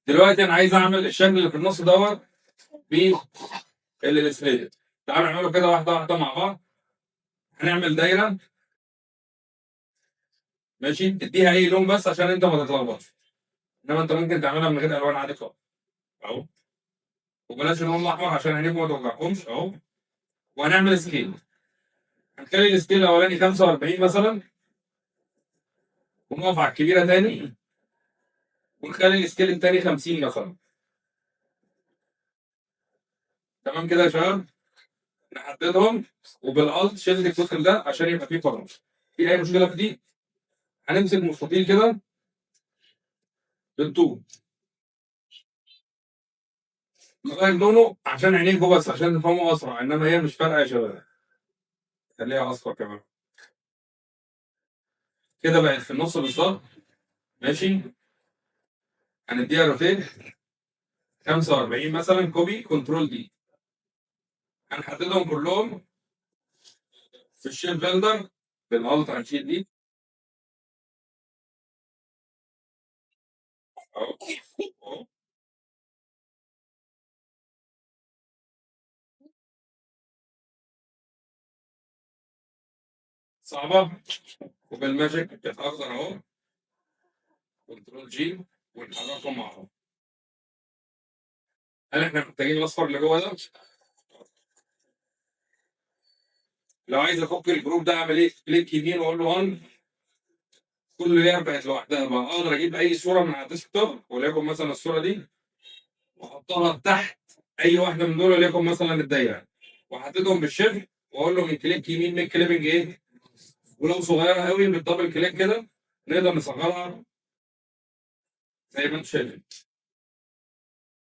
دلوقتي انا عايز اعمل الشكل اللي في النص دوت بال Illustrator. تعالوا نعمله كده واحدة واحدة مع بعض. هنعمل دايرة، ماشي، اديها اي لون بس عشان انت ما تتلخبطش، انما انت ممكن تعملها من غير الوان عادي خالص اهو، وبلاش اللون الاحمر عشان عينيكم ما توجعكمش اهو. وهنعمل scale، هنخلي ال scale الاولاني 45 مثلا، ونقف على الكبيرة تاني ونخلي ال scale التاني 50 مثلا. تمام كده يا شباب؟ نحددهم وبال Alt شيل الجزء ده عشان يبقى فيه فراغ. في اي مشكلة في دي؟ هنمسك مستطيل كده بالطول، نغير لونه عشان عينيكوا بس عشان تفهموا اسرع، انما هي مش فارقه يا شباب. خليها اصفر كمان كده، بقت في النص بالظبط. ماشي، هنديها rotate 45 مثلا، copy control D. هنحددهم كلهم في ال shape builder بال Alt، هنشيل دي اهو اهو. صعبة، وبال magic الاخضر اهو، control G، ونحركهم مع بعض. هل احنا محتاجين الاصفر اللي جوه ده؟ لو عايز افك ال group ده اعمل ايه؟ click يمين واقول له undo، كل layer بقت لوحدها بقى. اقدر اجيب اي صوره من على ال desktop، وليكن مثلا الصورة دي، واحطها تحت اي واحدة من دول، وليكن مثلا الدايرة، واحددهم بال shift واقول له من click يمين make clipping ايه، ولو صغيرة قوي بال double click كده نقدر نصغرها زي ما انتم شايفين.